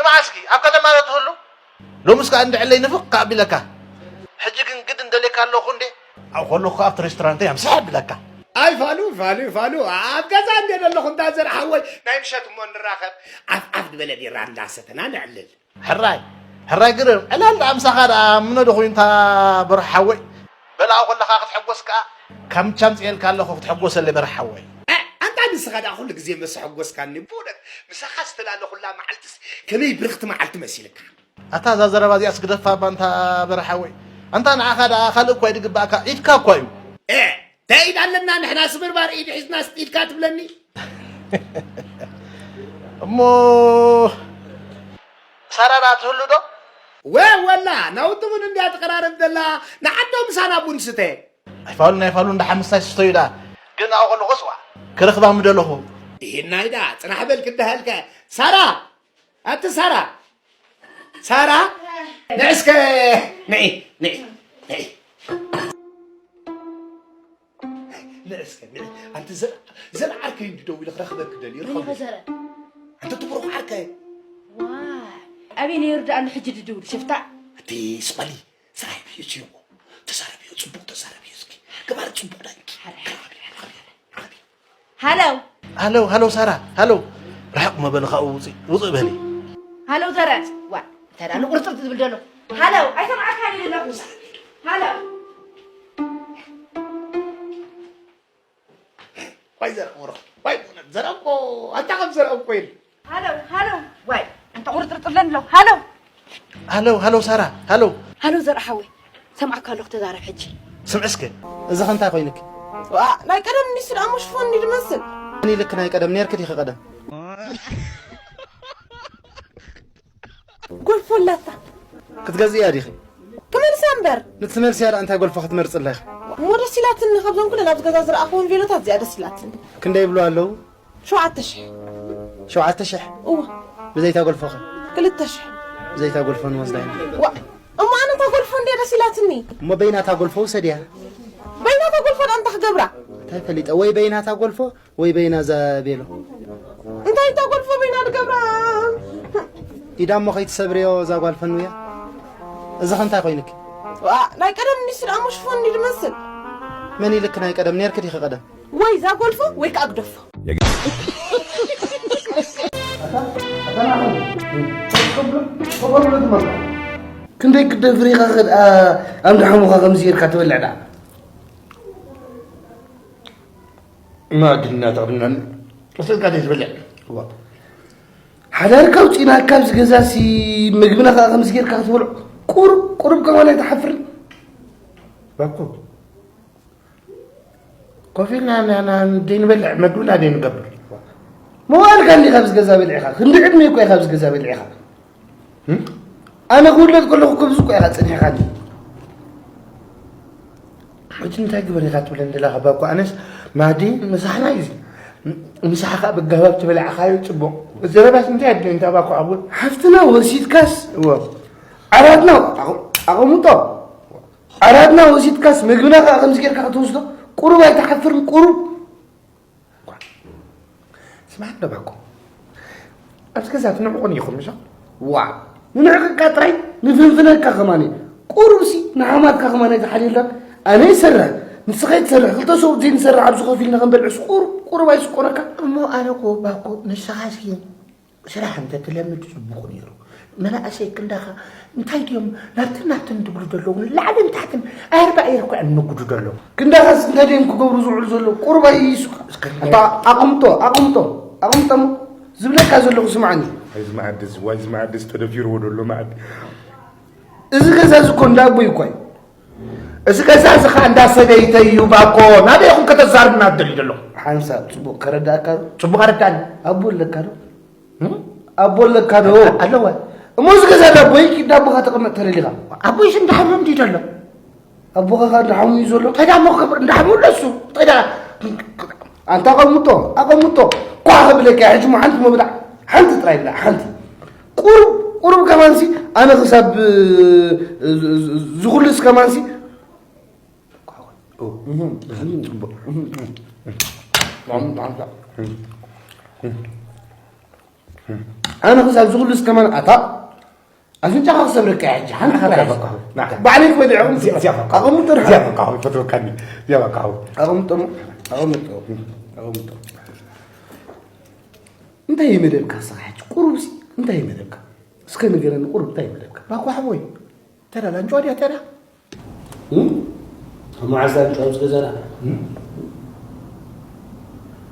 ስማዕ እስኪ፣ ኣብ ከተማ ዶ ትህሉ? ሎምስ ከኣ እንድዕለይ ንፍቕ ከኣ ኣቢለካ። ሕጂ ግን ግድን ደልየካ ኣለኹ እንዴ? ኣብኡ ከለኹ ከኣ ኣብቲ ሬስቶራንተይ ኣምስሕ ኣቢለካ። ኣይ ፋሉ፣ ፋሉ፣ ፋሉ፣ ኣብ ገዛ እንዴ ዘለኹ እንዳ ዘርሓወይ ናይ ምሸት እሞ ንራኸብ። ዓፍ ዓፍ ዝበለ ቢራ እንዳሰተና ነዕልል። ሕራይ፣ ሕራይ ግርም፣ ዕላል ደኣ ምሳኻ ደኣ ምኖ ዶ ኮይኑ እታ በርሒ ሓወይ? በላኡ ከለኻ ክትሕጎስ ከኣ። ካምቻ ኣምጽኤልካ ኣለኹ ክትሕጎሰለይ በርሒ ሓወይ። እ፣ ኣንታ ንስኻ ደኣ ኩሉ ግዜ መስ ሕጎስካኒ። ብእውነት ምሳኻ ዝተላለኹላ መዓልትስ ከመይ ብርኽቲ መዓልቲ መሲልካ። ኣታ እዛ ዘረባ እዚኣስ ግደፋ እባ ኣንታ በርሒ ሓወይ። ኣንታ ንዓኻ ደኣ ካልእ እኳ እዩ ድግባእካ፣ ኢድካ እኳ እዩ። እ፣ እንታይ ኢድ ኣለና ንሕና ስብርባር ኢድ ሒዝና ስጥ ኢድካ ትብለኒ? እሞ ሳራ ደኣ ትህሉ ዶ? ወ-፣ ወላ ናውቲ እውን እንድያ ትቀራረብ ዘላ። ንዓዶ ምሳና ቡን ስተ። ኣይፋሉን ኣይፋሉን ደሓ ምሳይ ስቶዩ ደኣ። ግን ኣብኡ ከለኹስ ዋ ክረኽባ ምደለኹ። ይሄናይ ደኣ ጽናሕ በል ክደሃልከ። ሳራ! ኣቲ ሳራ! ሳራ! ንዒ እስከ ንዒ፣ ንዒ፣ ንዒ። ንዒ እስከ ንዒ። ኣንቲ ዘር-፣ ዘር ዓርከይ እንዲ ደው ኢለ ክረኽበኪ ደልየ፣ መን ኢኻ ርኸበኒ። ዘረ? ኣንቲ እቲ ብሩኽ ዓርከይ። ዋይ፣ ኣበይ ነይሩ ደኣ ኣሎ ሕጂ ድድውል ሽፍታ? ኣቲ ስቕ በሊ፣ ስራሕ እዩ እኮ። ተዛረብዮ፣ ጽቡቕ ተዛረብዮ እስኪ። ግባሪ ጽቡቕ ዳንኪ። ሓረ፣ ሓረ፣ ሓረ፣ ሓረ፣ ሓረ። ሓረ። ሃሎ። ሃሎ፣ ሃሎ ሳራ፣ ሃሎ። ርሕቕ መበሊ ካብኡ ውፅእ፣ ውፅእ በሊ። ሃሎ ዘረ። ዋ፣ እንታይ ደኣ ንቑርጥርጥ ዝብል ዘሎ? ሃሎ፣ ኣይሰምዓካን እየ ዘለኹ። ሃሎ። ዋይ ዘረ እምሮ፣ ዋይ ብእውነት ዘረ እኮ፣ ኣንታ ከም ዘረ እኮ ኢሉ። ሃሎ፣ ሃሎ። ዋይ፣ ኣንታ ቁርጥርጥ ብለን ኣለዉ። ሃሎ። ሃሎ፣ ሃሎ ሳራ፣ ሃሎ። ሃሎ ዘርኣ ሓወይ፣ ሰምዓካ ኣለኹ፣ ተዛረብ ሕጂ። ስምዒ እስከ፣ እዚ ኸ እንታይ ኮይኑኪ? ዋ፣ ናይ ቀደም እንዲስ ደኣ እሞ ሽፎን እንዲ ዝመስል። መን ኢልኪ ናይ ቀደም? ኔርኪ ዲኺ ቀደም? ጎልፎ ኣላታ። ክትገዝእያ ዲኺ? ክመልሳ እምበር። ንትመልስያ ደኣ እንታይ ጎልፎ ክትመርጽ ኣለኺ? እሞ ደስ ኢላትኒ፣ ካብዞም ኩለን ኣብዚ ገዛ ዝረኣኽወን ቬሎታት እዚኣ ደስ ኢላትኒ። ክንደይ ይብሉ ኣለዉ? ሸውዓተ ሽሕ። ሸውዓተ ሽሕ? እወ። ብዘይታ ጎልፎ ኸ? ክልተ ሽሕ። ብዘይታ ጎልፎ ንወስዳ ኢና። ዋ፣ እሞ ኣነ እታ ጎልፎ እንድያ ደስ ኢላትኒ። እሞ በይናታ ጎልፎ ውሰድያ። በይናታ ጎልፎ ደኣ እንታይ ክገብራ? እንታይ ፈሊጠ? ወይ በይናታ ጎልፎ ወይ በይና እዛ ቤሎ። እንታይ እታ ጎልፎ በይና ድገብራ? ኢዳ እሞ ከይትሰብርዮ እዛ ጓል ፈንውያ። እዚ ኸ እንታይ ኮይንኪ? ዋ፣ ናይ ቀደም እንዲስ ደኣ እሞ ሽፎን እንዲ ዝመስል። መን ኢልኪ ናይ ቀደም? ኔርኪ ዲኺ ቀደም? ወይ እዛ ጎልፎ ወይ ከኣ ግደፎ። ክንደይ ክደፍር ኢኻ ከ ደኣ ኣንዳ ሓሙኻ ከምዚ ጌርካ ትበልዕ ደኣ? ማዕድና ተቕድናኒ። ወሰድካ ደይ ትበልዕ። እዋ። ሓዳርካ ኣውፂእናካ ኣብዚ ገዛ ሲ ምግብና ከዓ ከምዚ ጌርካ ክትበልዖ። ቁሩብ፣ ቁሩብ ከማን ኣይትሓፍርን? ባኮ። ኮፍ ኢልና ና-፣ ና-፣ ደይንበልዕ፣ መግብና ደይንገብር። መዋእልካ እንዲኻ ኣብዚ ገዛ በሊዕኻ። ክንዲ ዕድመ እኮ ኢኻ ኣብዚ ገዛ በሊዕኻ። እም? ኣነ ክውለድ ከለኹ እኮ ብዙ እኮ ኢኻ ጸኒሕኻኒ። ሕጂ እንታይ ግበር ኢኻ ትብለኒ ዘለኻ ባኮ? ኣነስ ማዲ ምሳሕና እዩ እዚ። ምሳሕ ኸኣ ብጋባብ ትበላዕኻዮ ጽቡቕ። ዘረባስ እንታይ ኣድልዮ እንታይ ባኮ ኣወል? ሓፍትና ወሲድካስ እወ። ዓራትና ኣቕ-፣ ኣቐምጦ። ዓራትና ወሲድካስ ምግብና ኸኣ ከምዚ ጌርካ ክትወስዶ? ቁሩብ ኣይትሓፍርን ቁሩብ? ስማዕ እንዶ ባኮ። ኣብዚ ገዛ ትንዕቑኒ ኢኹም ምሻ? ዋ፣ ንንዕቐካ ጥራይ ንፍንፍነካ ከማን እዩ። ቁሩብሲ ንሓማትካ ከማን ኣይትሓልየላን። ኣነ ይሰርሕ፣ ንስኻ ይትሰርሕ፣ ክልተ ሰብኡት ዘይንሰርሕ ኣብዚ ኮፍ ኢልና ክንበልዕስ ቁሩብ፣ ቁሩብ ኣይስቆነካ? እሞ ኣነ እኮ ባኮ ንስኻ እስኪ ስራሕ እንተ ትለምድ ጽቡቕ ነይሩ። መናእሰይ ክንዳኻ እንታይ ድዮም ናብትን ናብትን ትብሉ ዘለዉ? ንላዕልን ታሕትን ኣይርባ ኣይርኩዕን ንጉዱ ዘለዉ። ክንዳኻስ እንታይ ድዮም ክገብሩ ዝውዕሉ ዘለዉ? ቁሩብ ኣይስቁ። እስከ ኣታ ኣቕምጦ፣ ኣቕምጦ፣ ኣቕምጦ እሞ ዝብለካ ዘለኹ ስምዓኒ። ዋይ እዚ መኣዲ እዚ፣ ዋይ እዚ መኣዲ እዚ ተደፊርዎ ደሎ መኣዲ። እዚ ገዛ እዚ እኮ እንዳ ኣቦይ እኮ እዩ። እዚ ገዛ እዚ ኸኣ እንዳ ሰበይተይ እዩ ባኮ። ናበይ ኢኹም ከተዛርቡና ትደልዩ ዘለኹም? ሓንሳብ ጽቡቕ ከረዳእካ ዶ? ጽቡቕ ኣረዳእኒ። ኣቦ ኣለካ ዶ? እም? ኣቦ ኣለካ ዶ? ኣለወ። እሞ እዚ ገዛ እንዳ ኣቦይ ኪድ ኣቦኻ ተቐመጥ ተደሊኻ? ኣቦይስ እንዳ ሓሙ እንድዩ ዘሎ። ኣቦኻ ኸኣ እንዳ ሓሙ እዩ ዘሎ? እንታይ ደኣ እሞ ክገብር እንዳ ሓሙ ኣሎ እሱ? እንታይ ደኣ ኣንታ ኣቐምጦ፣ ኣቐምጦ። ኳ ክብለካ ሕጂ እሞ ሓንቲ መብላዕ፣ ሓንቲ ጥራይ ብላዕ፣ ሓንቲ። ቁሩብ፣ ቁሩብ ከማንሲ፣ ኣነ ክሳብ፣ እ፣ እ፣ እ፣ ዝኹልስ ከማንሲ። ኦ፣ እህ፣ እህ፣ ጽቡቕ። እህ፣ እህ። ኣነ ክሳብ ዝኹሉስ ከማን ኣታ ኣፍንጫኻ ክሰብረካ እየ ሕጂ። ሓንቲ እዚኣ ጥራሕ በቃ። ና። ባዕለይ ክበልዕ እዚኣ እዚኣ በቃ። ኣቐምጦ ርሓ። እዚኣ በቃ። ፈትወካኒ። እዚኣ በቃ። ኣቐምጦ እሞ፣ ኣቐምጦ፣ ኣቐምጦ። እንታይ እዩ መደብካ ንስኻ ሕጂ? ቁሩብሲ እንታይ እዩ መደብካ? እስከ ንገረኒ፣ ቁሩብ እንታይ እዩ መደብካ? ባኮ ሓወይ፣ ተዳ ላንጫ ድያ ተዳ? እም? ኣብ መዓዝ ላንጫ ኣብዚ ገዛና? እም?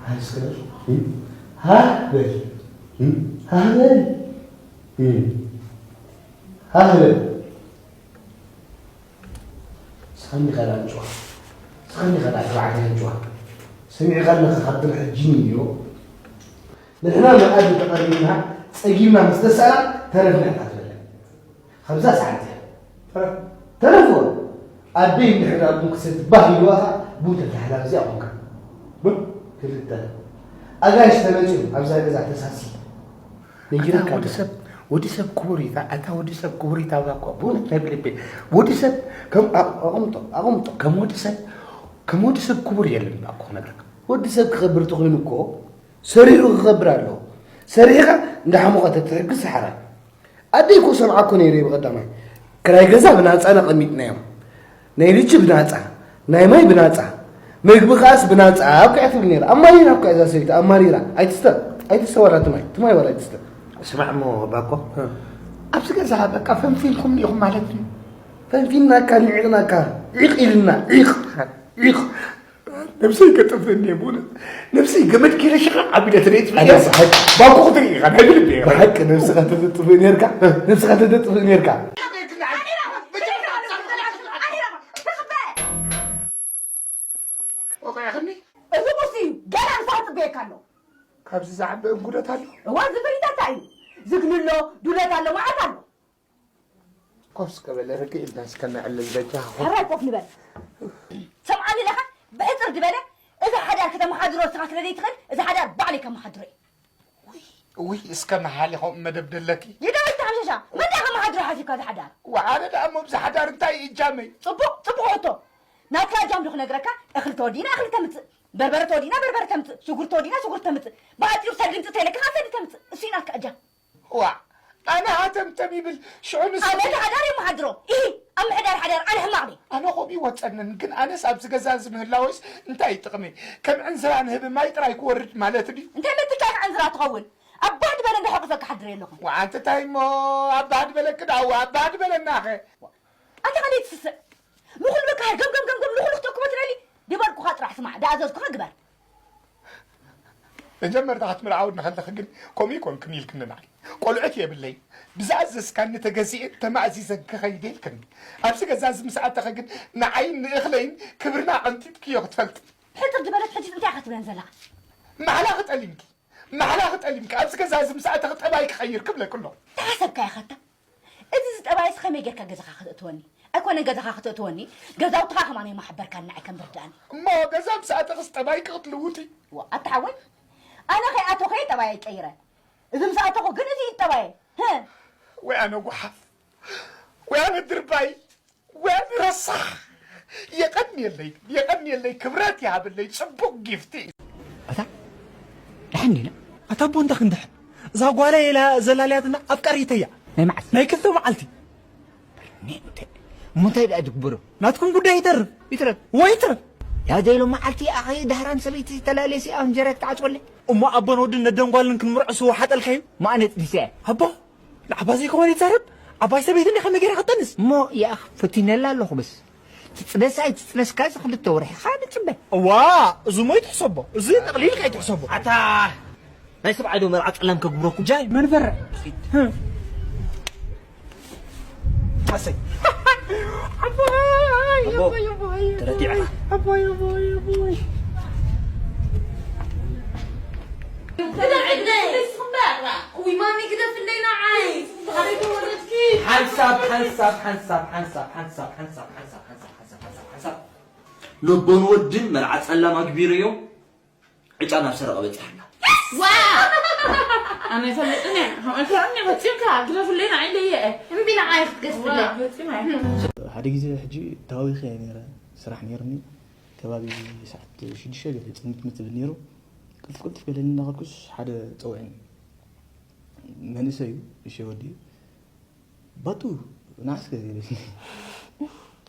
ሃይ እስከ በል። እም? ሃህ በል። እም? ሃህ በል። እም? ሃህ በል። ስኻ እንዲኻ ላንጫ። ስኻ እንዲኻ ላንጫ። ሰሚዕካ ኣለኻ ካብ ድሮ ሕጂ እንድዮ። ንሕና መኣዲ ተቐሪብና፣ ጸጊብና ምስ ተሳእና፣ ተረፍና ኢኻ ትበልዕ። ከምዛ ሰዓት እያ። ተረፍዎ። ኣደይ እንድሕር ዳኣ ቡን ክሰቲ ባህ ኢልዋ ኸኣ ቡን ተታሕላቢ እዚኣ ኾንካ። ቡን? ክልተ። ኣጋይሽ ተመጽዮም ኣብዛ ገዛ ተሳሲ። ኣታ ነጊረካ ወዲ ኣለኹ። ሰብ፣ ወዲ ሰብ ክቡር እዩ። ኣታ ወዲ ሰብ ክቡር እዩ። ታባ እኮ ብእውነት ናይ ብልቤ። ወዲ ሰብ ከም ኣ-፣ ኣቕምጦ፣ ኣቕምጦ። ከም ወዲ ሰብ፣ ከም ወዲ ሰብ ክቡር የለን እኮ መድረኽ። ወዲ ሰብ ክኸብር ተኾይኑ እኮ ሰሪሑ ክኸብር ኣለዎ። ሰሪሕኻ እንዳሓሙኻ ተትሕግዝ ሰሓራይ። ኣደይ እኮ ሰምዓ እኮ ነይረ ብቐዳማይ። ክራይ ገዛ ብናጻ ነቐሚጥናዮም። ናይ ልጂ ብናጻ፣ ናይ ማይ ብናጻ፣ ምግቢ ከኣስ ብናጻ እኮ እያ ትብል ነይራ። ኣማሪራ እኮ እያ እዛ ሰበይቲ፣ ኣማሪራ። ኣይትስተ፣ ኣይትስተ ዋላ እቲ ማይ፣ እቲ ማይ ዋላ ኣይትስተ። ስማዕ እሞ ባኮ፣ እ። ኣብዚ ገዛ በቃ ፈንፊንኩም ኢኹም ማለት እዩ። ፈንፊንናካ፣ ንዒቕናካ፣ ዒቕ ኢልና፣ ዒቕ፣ ዒቕ። ነብሰይ ከጥፍእኒ እየ ብእውነት። ነብሰይ ገመድ ገይረ ሽቓቕ ኣቢለ ትርእይ ትብል ኣነ እያ። ብሓቂ ባኮ ክትርኢ ኢኻ፣ ናይ ብልቢ እየ። ብሓቂ ነብስኻ ተጥፍእ ነርካ፣ ነብስኻ ተጥፍእ ነርካ። ወቃ ያኽኒ? እዚ ቁርሲ እዩ፣ ገና ንስኻ ትጽበየካ ኣሎ። ካብዚ ዝዓቢ እንጉደት ኣሎ? እዋ፣ እዚ ፍሪዳ እንታይ እዩ? ዝግኒ ኣሎ፣ ዱለት ኣሎ፣ መዓት ኣሎ። ኮፍ እስከ በለ፣ ርግእ ኢልና እስከ ነዕልል በጃኻ፣ ኮፍ። ሕራይ ኮፍ ንበል። ሰምዓኒ ኣለኻ? ብሕጽር ዝበለ፣ እዚ ሓዳር ከተመሓድሮ ንስኻ ስለ ዘይትኽእል፣ እዚ ሓዳር ባዕለይ ከመሓድሮ እየ። ውይ፣ ውይ፣ እስከ መሓሊ ከምኡ መደብ ደለኪ? ይደውል ተሓምሸሻ፣ መን ደኣ ከመሓድሮ ሓሲብካ እዚ ሓዳር? ወዓለ ደኣ እሞ፣ ብዚ ሓዳር እንታይ እዩ እጃመይ? ጽቡቕ፣ ጽቡቕ ሕቶ። ናትካ እጃም ዶ ክነግረካ? እኽሊ ተወዲእና እኽሊ ተምጽእ፣ በርበረ ተወዲእና በርበረ ተምጽእ፣ ሽጉርቲ ተወዲእና ሽጉርቲ ተምጽእ። ብኣጺሩ ሰዲ ምጽእ ተይለካ፣ ከኣ ሰዲ ተምጽእ። እሱ እዩ ናትካ እጃም። ዋእ፣ ኣነ ሃተምተም ይብል፣ ሽዑ ንሱ ኣነ እቲ ሓዳር የመሓድሮ። ኢሂ፣ ኣብ ምሕዳር ሓዳር ኣነ ሕማቕ ድየ? ኣነ ከምኡ ይወጸንን፣ ግን ኣነስ ኣብዚ ገዛ እዚ ምህላወይስ እንታይ እዩ ጥቕመይ? ከም ዕንዝራ ንህቢ ማይ ጥራይ ክወርድ ማለት ድዩ? እንታይ መትካ ኢኻ ዕንዝራ ትኸውን? ኣብ ባህዲ በለ እንዳሕቑፈ ክሓድር የለኹን። ዋእ፣ ኣንቲ እንታይ እሞ ኣብ ባህዲ በለኪ ደኣ፣ ኣብ ባህዲ በለናኸ? ኣንታ ካልእ ትስስዕ። ንኹሉ በቃ ገምገም ገምገም ንኹሉ ክትእክቦ ትደሊ? ድበልኩኻ ጥራሕ ስማዕ፣ ድኣዘዝኩኻ ግበር። መጀመርታ ክትምርዓውኒ ከለኺ ግን ከምኡ ኣይኮንክን ኢልክኒ ንዓይ። ቆልዑት የብለይን። ብዝኣዘዝካኒ ተገዚኤን ተማእዚዘን ክኸይድ ኢልክኒ። ኣብዚ ገዛ እዚ ምስ ኣተኺ ግን ንዓይን ንእኽለይን ክብርና ቀንጢጥክዮ ክትፈልጢ። ሕጽር ዝበለት ሕጂ እንታይ ኢኻ ትብለን ዘለኻ? ማሕላኺ ጠሊምኪ። ማሕላኺ ጠሊምኪ። ኣብዚ ገዛ እዚ ምስ ኣተኺ ጠባይ ክቐይር ክብለኪ ኣለኹ። ተሓሰብካ ኢኻ እታ? እዚ ዝጠባይስ ከመይ ጌርካ ገዛኻ ከተእትወኒ? ኣይኮነን ገዛኻ ከተእትወኒ፣ ገዛውትኻ ከማን ኣይመሓበርካን ንዓይ ከም ምርዳእኒ። እሞ ገዛ ምስ ኣተኽስ ጠባይኪ ክትልውጢ? ዋ፣ ኣታ ሓወይ፣ ኣነ ከይኣተኹ እየ ጠባየይ ቀይረ። እዚ ምስ ኣተኹ ግን እዚ እዩ ጠባየይ። ህህ። ወይ ኣነ ጓሓፍ፣ ወይ ኣነ ድርባይ፣ ወይ ኣነ ረሳሕ። የቐንየለይ፣ የቐንየለይ፣ ክብረት ይሃበለይ፣ ጽቡቕ ጊፍቲ እዩ። ኣታ ደሓን ዲና? ኣታ ኣቦ እንዳ ክንድሕን። እዛ ጓለይ ኢላ ዘላልያትና ኣፍቃሪተያ። ናይ መዓስ? ናይ ክልተ መዓልቲ። ኒ-፣ እንተ-፣ እሞ እንታይ ደኣ ትግበሮ? ናትኩም ጉዳይ ይተርፍ። ይትረፍ። ወይ ይትረፍ። ያ ዘይሎ መዓልቲ ኣኸ ዳህራን ሰበይቲ ተላለየሲ ኣብ እንጀራ ክትዓጽወለይ? እሞ ኣቦን ወድን ነደን ጓልን ክንምርዖ ስዋ ሓጠልካዩ? እሞ ኣነ ጥንሰ እየ። ኣቦ፣ ንዓባ ዘይኮነ ይዛረብ። ዓባይ ሰበይቲ እንዲኻ መገራ ክጠንስ። እሞ ይኣኽ ፈቲነላ ኣለኹ በስ። ትጽነስ ኣይትጽነስ ካዚ ክልተ ወርሒ ኸኣ ንጽበ። እዋ፣ እዚ እሞ ይትሕሰቦ። እዚ ጠቕሊልካ ኣይትሕሰቦ። ኣታ ናይ ሰብዓይ ዶ መርዓ ጸላም ከግብረኩም? ጃይ፣ መን ፈርዕ? ኣሰይ። ኣቦይ፣ ኣቦ፣ ኣቦይ፣ ኣቦይ፣ ተረዲዕካ። ኣቦይ፣ ኣቦይ፣ ኣቦይ። ውይ፣ ማሚ ግደፍለይ ንዓይ። ብኻደይ ተወለድኪ። ሓንሳብ፣ ሓንሳብ፣ ሓንሳብ፣ ሓንሳብ፣ ሓንሳብ፣ ሓንሳብ፣ ሓንሳብ፣ ሓንሳብ፣ ሓንሳብ፣ ሓንሳብ፣ ሓንሳብ። ነቦን ወድን መርዓ ጸላም ኣግቢረዮም። ዕጫ ናብ ሰረቐ በጺሓና። ዋ! ኣነ ኣይፈልጥን እየ። ከምኡ ኣይኮነን እየ ፈጺምካ። ግደፍለይ ንዓይ ኢለየ እየ። እምቢ ንዓይ ክትገዝፍለይ። ዋ፣ ፈጺመ ኣይኮነን። ሓደ ግዜ ሕጂ ተሃዊኸ እየ ነይረ። ስራሕ ነይርኒ። ከባቢ ሰዓት ሽዱሽተ ገለ ጽምት ምት ዝብል ነይሩ። ቅልጥፍ ቅልጥፍ ገለ እናኸድኩስ ሓደ ጸውዐኒ። መንእሰይ እዩ፣ እሺ፣ ወዲ እዩ። ባቱ፣ ንዓስከ ዝብል።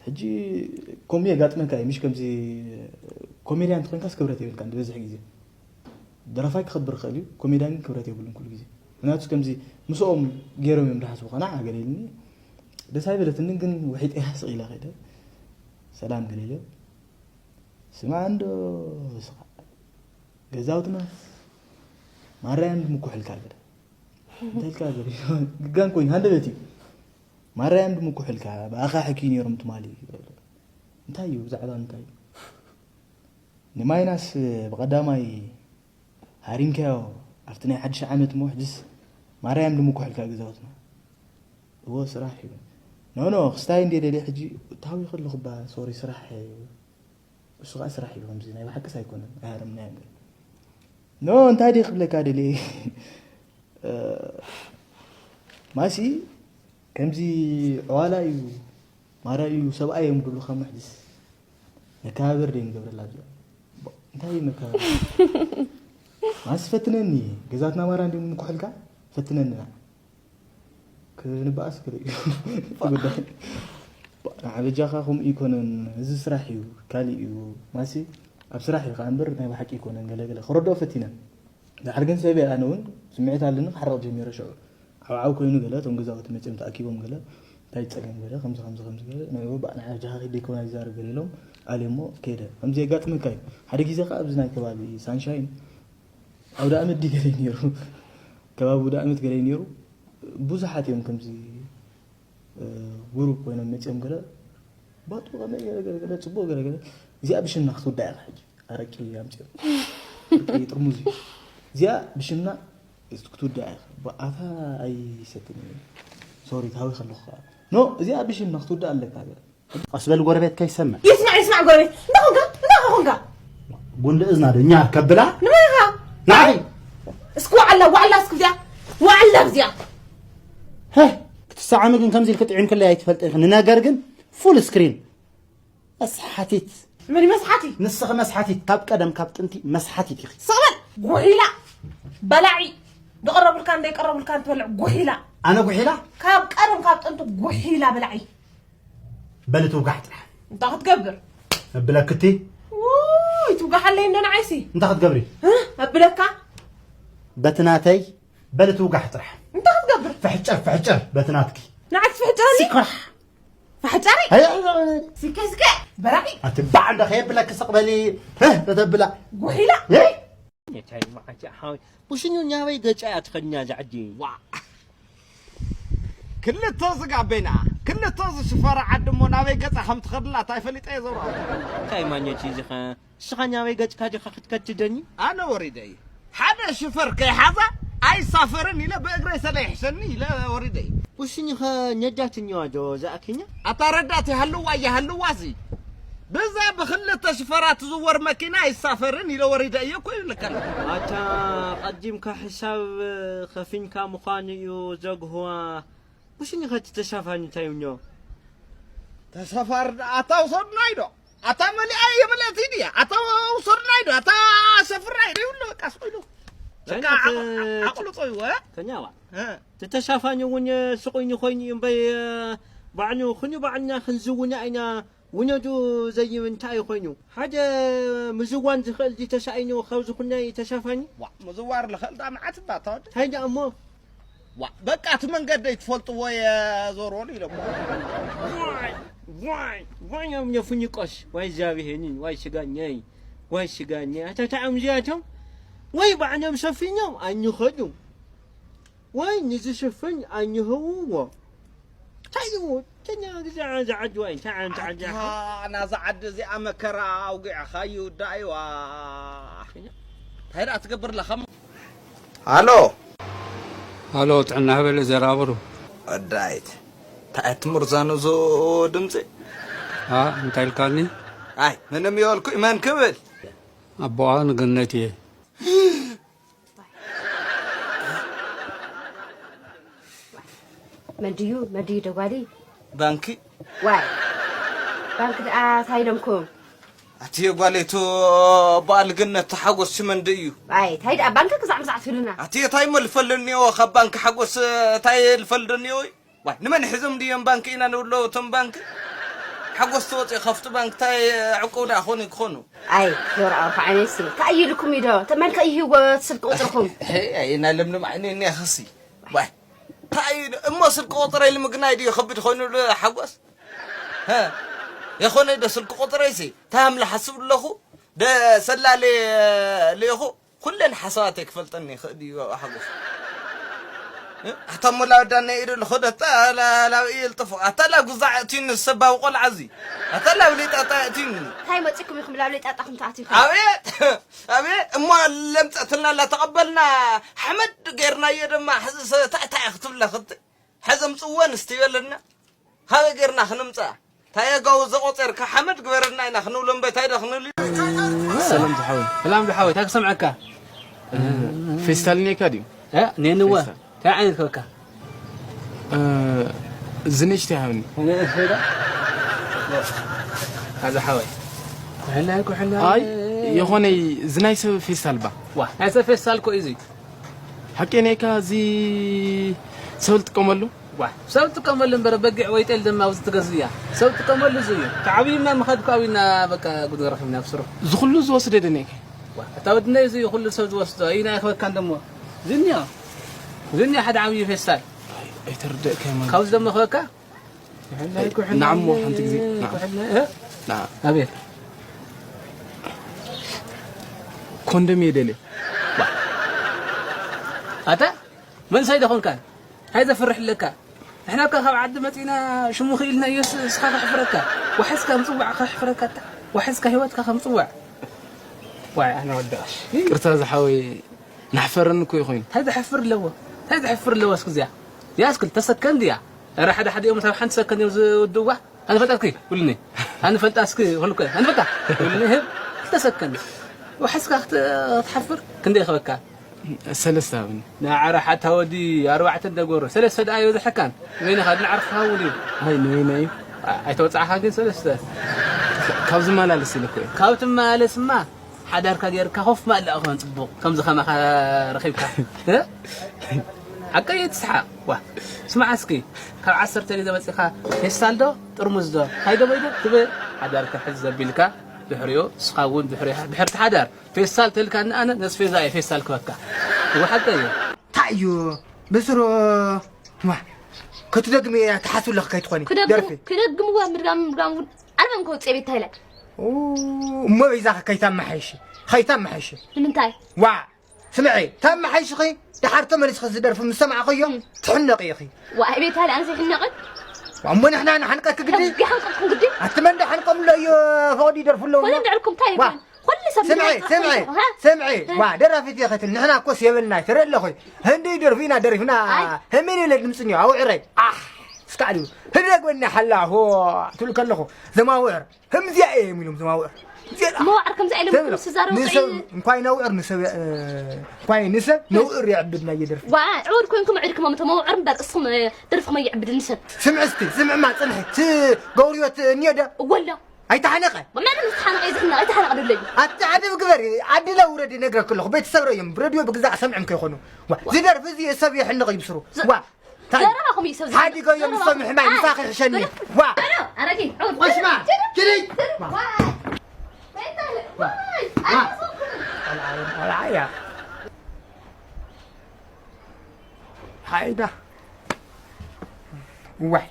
ሕጂ ኮሚ የጋጥመካ እዩ፣ ምሽ ከምዚ ኮሜድያን እንተኾይንካስ ክብረት የብልካን ዝበዝሕ ግዜ። ደራፋይ ክኸብር ይኽእል እዩ፣ ኮሜድያን ግን ክብረት የብሉን ኩሉ ግዜ። ምክንያቱ ከምዚ ምስኦም ገይሮም እዮም ዝሓስቡኻ፣ ንዓ ገለ ኢልኒ። ደስ ኣይበለትንን፣ ግን ውሒጠያ ስቕ ኢለ ከይደ። ሰላም ገለ ኢለ። ስማዕ እንዶ ስኻ። ገዛውትና ማራያም ድምኩሕልካ ገለ። እንታይ ኢልካ ገለ? ግጋን ኮይኑ ሃንደበት እዩ። ማራያም ድምኩሕልካ፣ ብኣኻ ሕኪ ነይሮም ትማሊ። እንታይ እዩ? ብዛዕባ እንታይ እዩ? ንማይናስ ብቐዳማይ ሃሪምካዮ ኣብቲ ናይ ሓድሽ ዓመት እሞ፣ ሕጅስ ማራያም ድምኩሕልካ ገዛውትና። እዎ፣ ስራሕ እዩ። ኖ፣ ኖ፣ ክስታይ እንዴ ደልየ ሕጂ፣ ታዊ ከለኹ ባ፣ ሶሪ፣ ስራሕ እዩ። እሱ ኸዓ ስራሕ እዩ፣ ከምዚ ናይ ብሓቅስ ኣይኮነን፣ ኣይሃረምናዮን ገለ። ኖ፣ እንታይ ድየ ክብለካ ደልየ? እ፣ ማሲ፣ ከምዚ ዕዋላ እዩ፣ ማራ እዩ፣ ሰብኣይ እዮም ድብሉኻ እሞ ሕጅስ መከባበር ደይ ንገብረላ ኣብዚኣ። እንታይ እዩ መከባበር? ማሲ ፈትነኒ፣ ገዛትና ማራ እንዲም ንኩሕልካ፣ ፈትነኒ ንዓ። ክንበኣስ ክርኢ እዩ እቲ ጉዳይ። ንዓ በጃኻ ከምኡ ይኮነን፣ እዚ ስራሕ እዩ፣ ካልእ እዩ። ማሲ ኣብ ስራሕ እዩ ከኣ እምበር ናይ ብሓቂ ይኮነን፣ ገለ ገለ ክረድኦ ፈቲነ። ድሓር ግን ሰብ እየ፣ ኣነ እውን ስምዒት ኣለኒ፣ ክሓርቕ ጀሚረ ሽዑ። ዓውዓው ኮይኑ ገለ፣ እቶም ገዛውቲ መጺኦም ተኣኪቦም ገለ፣ እንታይ ጸገም ገለ፣ ከምዚ ከምዚ ከምዚ ገለ፣ ንዕኡ ባእ ንዓ በጃኻ ኪድ ደይኮና ይዛረብ ገለ ኢሎም፣ ኣልዮሞ ከይደ። ከምዚ የጋጥመካ እዩ። ሓደ ግዜ ከኣ ኣብዚ ናይ ከባቢ ሳንሻይን፣ ኣውደ ኣመት ድዩ ገለ ነይሩ? ከባቢ ኣውደ ኣመት ገለ ነይሩ። ብዙሓት እዮም ከምዚ፣ እ፣ ጉሩፕ ኮይኖም መጺኦም ገለ፣ ባጡ ከመይ ገለ ገለ ገለ፣ ጽቡቕ ገለ ገለ። እዚኣ ብሽምና ክትውዳእ ኢኻ ሕጂ። ኣረቂ ኣምጺኦም። ኣረቂ ጥርሙዝ እዩ። እዚኣ ብሽምና ክትውዳእ ኢኻ። ባ-፣ ኣታ ኣይሰትን እየ። ሶሪ፣ ታዊ ከለኹ ከኣ። ኖ፣ እዚኣ ብሽምና ክትውዳእ ኣለካ ገለ። ቀስ በል ጎረቤት ከይሰምዕ። ይስማዕ፣ ይስማዕ ጎረቤት። እንታይ ኾንካ? እንታይ ኾንካ? ጉንዲ እዝና ዶ እኛ ከብላ? ንመን ኢኻ? ንዓኺ። እስኪ ዋዕላ፣ ዋዕላ እስኪ እዚኣ። ዋዕላ እዚኣ። ሄ፣ ክትሰዓሚ ግን ከምዚ ኢልክ ጥዒምክለይ ኣይትፈልጥን ኢኺ። ንነገር ግን ፉል ስክሪን። መስሓቲት። መን እዩ መስሓቲ? ንስኺ መስሓቲት፣ ካብ ቀደም ካብ ጥንቲ መስሓቲት ኢኺ። ስቕ በል። ጉሒላ። በላዒ። ዝቐረቡልካን ዘይቀረቡልካን ትበልዕ ጉሒላ። ኣነ ጉሒላ? ካብ ቀደም ካብ ጥንቲ ጉሒላ በላዒ። በሊ ትውጋሕ ጥራሕ። እንታይ ክትገብር? እብለክቲ። ውይ፣ ትውጋሓለይ እንደ ንዓይሲ። እንታይ ክትገብሪ? እ? እብለካ። በቲ ናተይ፣ በሊ ትውጋሕ ጥራሕ። እንታይ ክትገብር? ፍሕጭር፣ ፍሕጭር፣ በቲ ናትኪ። ንዓይ ክትፍሕጭረኒ? ሲኮራሕ። ፍሕጨሪ? ኣይ፣ ኣይ፣ ኣይ፣ ኣይ። ሲከ፣ ሲከ፣ በላዒ። ኣቲ ባዕ እንደ ከየብለኪ ስቕ በሊ። ህ፣ ተተብላ። ጉሒላ። ሄይ! የታይ መዓት ሓወይ። ብሽኙ ናበይ ገጫ እያ ትኸድና እዛ ዓዲ? ዋ። ክልተ ዝጋቤና፣ ክልተ ዝሽፈራ ዓዲ እሞ ናበይ ገጻ ከም ትኸድላ እንታይ ፈሊጠ እየ ዘውራ። እንታይ ማኘት እዩ ዝኸ-? ንስኻ ናበይ ገጽካ ዲኻ ክትከድ ትደኒ? ኣነ ወሪደ እየ። ሓደ ሽፈር ከይሓዛ ኣይሳፈርን ኢለ ብእግረይ ሰለ ይሕሸኒ ኢለ ወሪደ እየ። ውስኒኸ ነዳት እኒዋ ዶ ዝኣክኛ? ኣታ ረዳት ይሃልዋ ይሃልዋሲ። ብዛ ብኽልተ ሽፈራ ትዝወር መኪና ኣይሳፈርን ኢለ ወሪደ እየ እኮ ይብለካ ኣለኹ። ኣታ ቀዲምካ ሕሳብ ከፊንካ ምዃኑ እዩ ዘግህዋ። ውስኒኸ እቲ ተሳፋሪ እንታይ እዩ እኒኦ? ተሳፋሪ ዳ-፣ ኣታ ውሰዱናይ ዶ? ኣታ መሊኣ እየ መሊኣት ድያ? ኣታ ውሰዱናይ ዶ? ኣታ ሰፍራይ ዶ? ይብሉ በቃ ስቕ ኢሉ። በቃ ከኛ ተ-፣ ዓቕ-፣ ዓቕሉ ጸይወ። ከኛ ዋ። እ። እቲ ተሳፋኒ እውን ስቑይኒ ኮይኑ እዩ እምበይ፣ ባዕሉ ኩኒ ባዕልና ክንዝውና ኢና። ውነዱ ዘይብ እንታይ እዩ ኮይኑ? ሓደ ምዝዋን ዝኽእል ድዩ ተሳኢኑ ካብዚ ኩናይ ተሳፋኒ? ዋ፣ ምዝዋር ልኽእል ዳ መዓት እባ ተወደ። እንታይ ደኣ እሞ? ዋ፣ በቃ እቲ መንገደይ ትፈልጥዎ እየ ዞርወሉ ኢሎሞ። ዋይ፣ ዋይ፣ ዋይ፣ እዮም የፉኒቆስ። ዋይ ዛብሄኒ፣ ዋይ ስጋኛይ፣ ዋይ ስጋኛይ። ኣታ ተዓም እዚኣቶም ወይ ባዕሎም ሰፊኖም ኣይንኸዱ፣ ወይ ንዝሽፍን ኣይንህብዎ። እንታይ እዩ? ተኛ ግዜ ዝዓዲ ዋይ፣ እንታይ ዓይነት ዓዲ ኣታ ኢኻ? ናዛ ዓዲ እዚኣ መከራ ኣውጊዕኻ ይውዳእ እዩዋ። እንታይ ደኣ ትገብር ኣለኻ? ሃሎ። ሃሎ፣ ጥዕና በለ ዘራብሩ። ወዳይት፣ እንታይ እያ ትምርዛኑ ዞ ድምፂ? አ፣ እንታይ ኢልካኒ? ኣይ፣ ምንም ይበልኩ፣ መን ክብል? ኣቦኣ ንገነት እየ። መድዩ፣ መድዩ ደጓሊ። ባንኪ? ዋይ። ባንክ ደኣ እንታይ ኢሎምኩም? ኣቲ ጓሌቶ በዓል ገነት ሓጎስ ሽመንዲ እዩ። ኣይ ታይ ደኣ ባንክ ክዛዕምዛዕ ትብልና። ኣቲ እንታይ መልፈልኒ እኒኦ ካብ ባንክ ሓጎስ እንታይ ልፈልዶ እኒኦ እዩ? ዋይ ንመን ሒዞም ድዮም ባንክ ኢና ንብሎ እቶም ባንክ ሓጎስ ተወፂኦ ካብቲ ባንክ እንታይ ዕቁብ ደኣ ኮኑ ክኾኑ። ኣይ ዶር ኣውካ ዓይነሲ እንታይ እዩ ኢልኩም እዩ ዶ ተመን ከይህዎ ስልክ ቁፅርኩም። ኣይ ናይ ለምለም ዓይነ እኒያ ኸሲ ዋይ እንታይ እዩ እሞ ስልክ ቁፅረይ ንምግናይ ድዩ ከብድ ኮይኑ ሓጎስ? የኾነ ዶ ስልክ ቁፅረይሲ ታምላ ሓስብ ኣለኹ ደ ሰላሌ ልኢኹ ኩለን ሓሳባተይ ክፈልጠኒ ይኽእል እዩ ሓጎስ። ኣታ ሞላ ወዳና ኢዱ ልኸደታ ላብኢ ይልጥፎ ኣታ ላ ጉዛዕ እትዩኒ ሰባዊ ቆልዓ እዚ ኣታ ላብ ሌጣጣ እትዩኒ እንታይ መፂኩም ኢኹም ላብ ሌጣጣኹም ትኣትዩ ኣቤት ኣቤት እሞ ለምፀትልና ላተቐበልና ሓመድ ገይርናዮ ድማ ሕዚ ሰ ታዕታይ ክትብለ ክብቲ ሕዚ ምፅወን እስቲ በለና ካበይ ጌርና ክንምፅኣ ታየጋዊ ዘቆፀርካ ሓመድ ግበረና ኢና ክንብሎ እምበይ ታይ ዶ ክንብል እዩ? ሰላም ዝሓወይ ሰላም ዝሓወይ እንታይ ክሰምዐካ ፌስታል ኔካ ድዩ እ ኔንወ ፌስታል። እንታይ ዓይነት ከካ እ፣ ዝንእሽተይ ሃብኒ ኣዛ ሓወይ ኩሕላይ ኩሕላይ ኣይ የኾነይ ዝናይ ሰብ ፌስታል ባ ዋ ናይ ሰብ ፌስታል ኮ እዩ እዙይ ሓቂ ኔካ እዚ ሰብ ዝጥቀመሉ ዋ ሰብ ዝጥቀመሉ እምበር በጊዕ ወይ ጤል ድማ ኣብዚ ትገዝእ እያ ሰብ ዝጥቀመሉ እዚ እዩ ተዓብዩና ምኻድ እኮ ኣብዩና በቃ ጉድ ረኺብና ኣብ ስሩ እዚ ኩሉ ዝወስደ ዶ ኔካ ዋ እታ ወድነይ እዚ ኩሉ ሰብ ዝወስዶ እዩ ናይ ክበካን ደሞ ዝንዮ ዝንዮ ሓደ ዓብዩ ፌስታል ኣይተርደእካ ማለት ካብዚ ደሞ ክበካ ንዓሞ ሓንቲ ግዜ ንዓ ኣቤት ኮንደም እየ ደልየ ኣታ መንሰይ ዶ ኾንካ እንታይ ዘፍርሕ ኣለካ ንሕና እካ ካብ ዓዲ መፂና ሽሙ ክኢልናዮስ እስኻ ከሕፍረካ ዋሕዝካ ምፅዋዕ ከሕፍረካ ኣታ ዋሕዝካ ህይወትካ ከምፅዋዕ ዋይ ኣነ ወዳእሽ ቅርታ ዝሓወይ ናሕፈረኒ እኮ እዩ ኮይኑ እንታይ ዘሕፍር ኣለዎ እንታይ ዘሕፍር ኣለዎ እስኪ እዚኣ ያስ ክልተ ሰከንድ እያ ኧረ ሓደ ሓደ እዮም ኣብ ሓንቲ ሰከንድ እዮም ዝውድዋ ኣንፈልጣ እስኪ ውልኒ ኣንፈልጣ እስኪ ሁልከ ኣንፈልጣ ውልኒ ህብ ክልተ ሰከንድ ወሓስካ ክትሓፍር ክንደይ ይኸበካ ሰለስተ ኣብኒ ንዓረ ሓታ ወዲ ኣርባዕተ እንደጎሮ ሰለስተ ደኣ ይበዝሐካን ወይንኻ ንዓርፍካ እውን እዩ ኣይ ንወይነ እዩ ኣይተወፅዓኻ ግን ሰለስተ ካብ ዝመላለስ ኢለ እኮ እየ ካብ ትመላለስማ ሓዳርካ ጌርካ ኮፍ ማእላ ክኾን ፅቡቕ ከምዚ ከማኻ ረኺብካ ሓቀይ ትስሓቕ ዋ ስማዕ እስኪ ካብ ዓሰርተ ሊትሮ መፂኻ ፌስታል ዶ ጥርሙዝ ዶ ሃይዶ በይዶ ትብል ሓዳርካ ሕዝ ዘቢልካ ድሕሪኡ እስኻ እውን ድሕሪ ድሕርቲ ሓዳር ፌስታል ተልካኒ ኣነ ነስፌዛ እየ ፌስታል ክበካ እወ ሓቀይ እዩ እንታይ እዩ ብስሩ ክትደግሚ እያ ትሓስብ ኣለኺ ከይትኾኒ ደርፊ ክደግምዋ ምድጋም ምድጋም እውን ኣርበን ከውፅእ ቤት ታይላንድ እሞ በይዛኺ ከይታመሓይሺ ከይታመሓይሺ ንምንታይ ዋዕ ስምዒ ታመሓይሽኺ ደሓር ተመሊስኺ ዝደርፊ ምስ ሰማዕኸዮ ትሕነቂ ኢኺ ዋዕ ቤት ታይላንድ ዘይሕነቕን እሞ ንሕና ንሓንቀኪ ግዲ ይሓንቀኩም ግዲ ኣቲ መን ዳሓንቀምሎ እዩ ፈቕዲ ይደርፉ ኣለዉ ወለ እንድዕልኩም እንታይ ይበል ኩሉ ሰብ ስምዒ ስምዒ ስምዒ ዋ ደራፊት ኢኺ ንሕና እኮስ የብልና ትርኢ ኣለኹ ህንዲ ደርፊና ደሪፍና ህምን ኢለ ድምፅኒ ኣውዕረይ ኣሕ እስካዕ ድዩ ህደግበኒ ሓላ ሆ ትብል ከለኹ ዘማውዕር ህምዚኣ እየ ኢሎም ዘማውዕር መዋዕር ከምዚ ኢሎም ክምስ ዛረቡ ንሰብ እንኳይ ነውዕር ንሰብ እንኳይ ንሰብ ነውዕር የዕብድና እየ ደርፊ ዋ ዕውር ኮይንኩም ዕድኩም ተመውዕር እምበር እስኹም ደርፍኹም ኣይዕብድን ንሰብ ስምዕ እስቲ ስምዕማ ፅንሒ ትገብርዮ እኒዮ ደ ወላ ኣይተሓነቐ መን ዝተሓነቐ እዩ ዝሕነቕ ኣይተሓነቐ ደለዩ ኣቲ ዓደብ ግበሪ ዓዲ ለውረድ ይነግረክ ኣለኹ ቤተሰብ ረዮም ረድዮ ብግዛእ ሰምዕም ከይኾኑ ዝደርፊ እዚ ሰብ የሕንቕ ይብስሩ ዋ ዘረባኹም እዩ ሰብ ሓዲጎ እዮም ዝሰምዕ ሕማይ ምሳኺ ሕሸኒ ዋ ኣረጊ ቆሽማ ኪዲ ቆልዓ እያ ሓይዳ ዋይ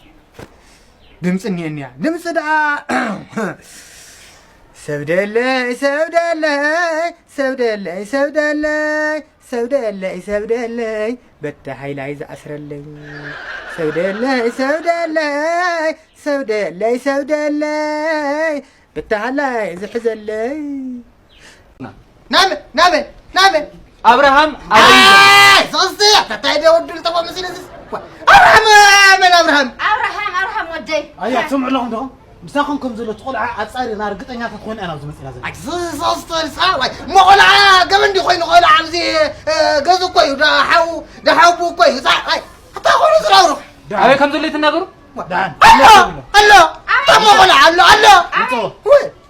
ድምፂ እኒአኒ እያ ድምፂ ደኣ ሰብ ደለይ ሰብ ደለይ ሰብ ደለይ ሰብ ደለይ ሰብ ደለይ ሰብ ደለይ በቲ ሃይላይ ዝኣስረለይ ሰብ ደለይ ሰብ ደለይ ሰብ ደለይ ሰብ ደለይ በቲ ሃላይ ዝሕዘለይ ናበ ናበ ናበ ኣብርሃም ኣበይ እዩ ዘሎ? ኣይ ሶስት ተታይ ደ ወዱ ልጠፋ መሲለ ዝስ ኣብርሃም መን ኣብርሃም ኣብርሃም ኣብርሃም ወደይ ኣያ ትሰምዑ ኣለኹም ዶ ምሳኹም ከም ዘሎ እቲ ቆልዓ ኣጻሪርና ርግጸኛታት ኮይና ኢና ኣብዚ መጺና ዘለና ኣይ ሶስት ሳዋይ እሞ ቆልዓ ገበን ድዩ ኮይኑ ቆልዓ ኣብዚ ገዙ እኮ እዩ ዳሓው ዳሓቡ እኮ እዩ ፃ ኣይ ኣታ ኮይኑ ዝራውሩ ኣበይ ከም ዘሎ ይትናገሩ ደሓን ኣሎ ኣሎ እሞ ቆልዓ ኣሎ ኣሎ ውይ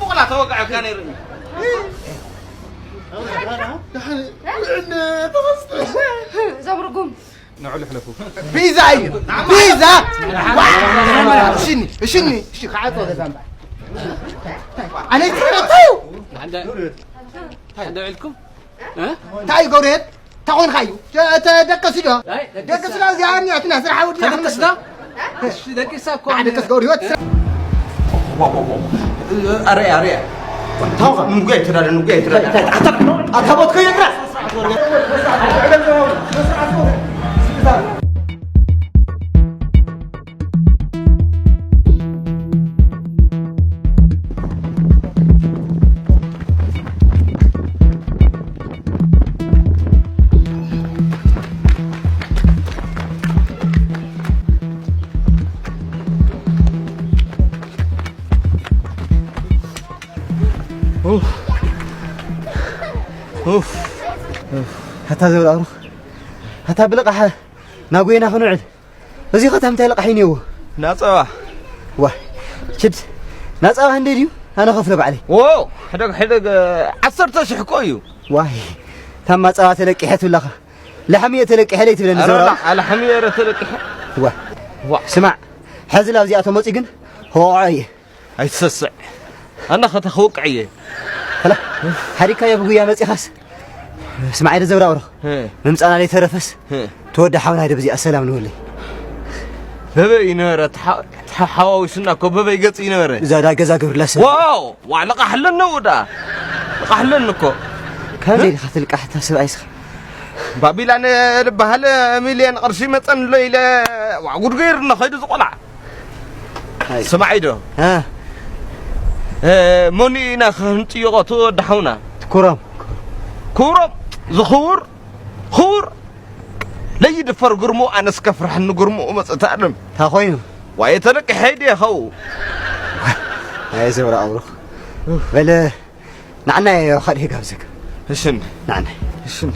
ጽቡቕ ላ ተወጋዕካ ነይሩ። እዞም ርጉም ንዕሉ ሕለፉ። ቢዛ እዩ ቢዛ። እሽኒ እሽኒ እሺ ከዓጾ ገዛ እምበኣር። ኣነ ይትረታ እዩ። እንደ ዕልኩም እንታይ ይገብሩ የት እንታይ ኮንካ እዩ? ተደቀሲ ዶ? ደቀሲ ዶ እዚኣ እኒኣትና ስራሕ ውዲ ደቀስ ዶ? እሺ ደቂሳ እኮ ደቀስ ገብሩ ህይወት ስራሕ ኣረያ ኣረያ ንጉያ ይተዳደ ንጉያ ይተዳደ ኣታ ቦት ከየግራ ኣታ ዘብራሩ ኣታ ብልቃሕ ናጎይና ክንውዕል እዚ ኸ እንታይ ልቕሓ እዩ ነይዎ? ናጸባ። ዋይ ሽድ ናጸባ እንደ ድዩ? ኣነ ኸፍሎ ባዕለይ። ዎ ሕደግ ሕደግ ዓሰርተ ሽሕ እኮ እዩ። ዋይ ታማ ጸባ ተለቂሐ ትብላኻ። ላሕሚ እየ ተለቂሐ ለይ ትብለኒ ዘብራዊ። ላሕሚ እየ ተለቂሐ። ዋ ዋ ስማዕ ሕዚ ላብዚኣ ተመጺ ግን ሆዖ እየ። ኣይትሰስዕ ኣና ኸተ ክወቅዕ እየ ላ ሓዲካዮ ብጉያ መፂኻስ ስማዕ ደ ዘብራውሮ ምምፃና ደይተረፈስ ተወዲ ሓውና ደ ብዚኣ ሰላም ንበለይ በበይ ይነበረ ተሓዋዊስና እኮ በበይ ገፅ ይነበረ እዛ ዳ ገዛ ግብርላ ሰብ ዋው ዋዕ ልቃሕ ኣለኒ እው ዳ ልቃሕ ኣለኒ እኮ ከመይ ኢልካ ትልቃሕ እታ ሰብኣይ ስኻ ባቢላን ዝበሃል ሚልዮን ቅርሺ መፀን ኣሎ ኢለ ዋዕ ጉድ ገይሩኒ ኸይዱ ዝቆልዓ ስማዒ ዶ መኑ ኢና ክንጥይቖ እቲ ወዲ ሓውና ኩሮም ኩሮም ዝኽውር ክውር ለይድፈር ግርሙ ኣነስ ከፍርሐኒ ግርሙ መፅእቲ ኣለም እንታይ ኮይኑ ዋየ ተለቅሐ ድየ ኸው ኣየ ዘብረ ኣውሩኽ በለ ንዓናይ ካሊእ ጋብዘካ እሽን ንዓናይ እሽን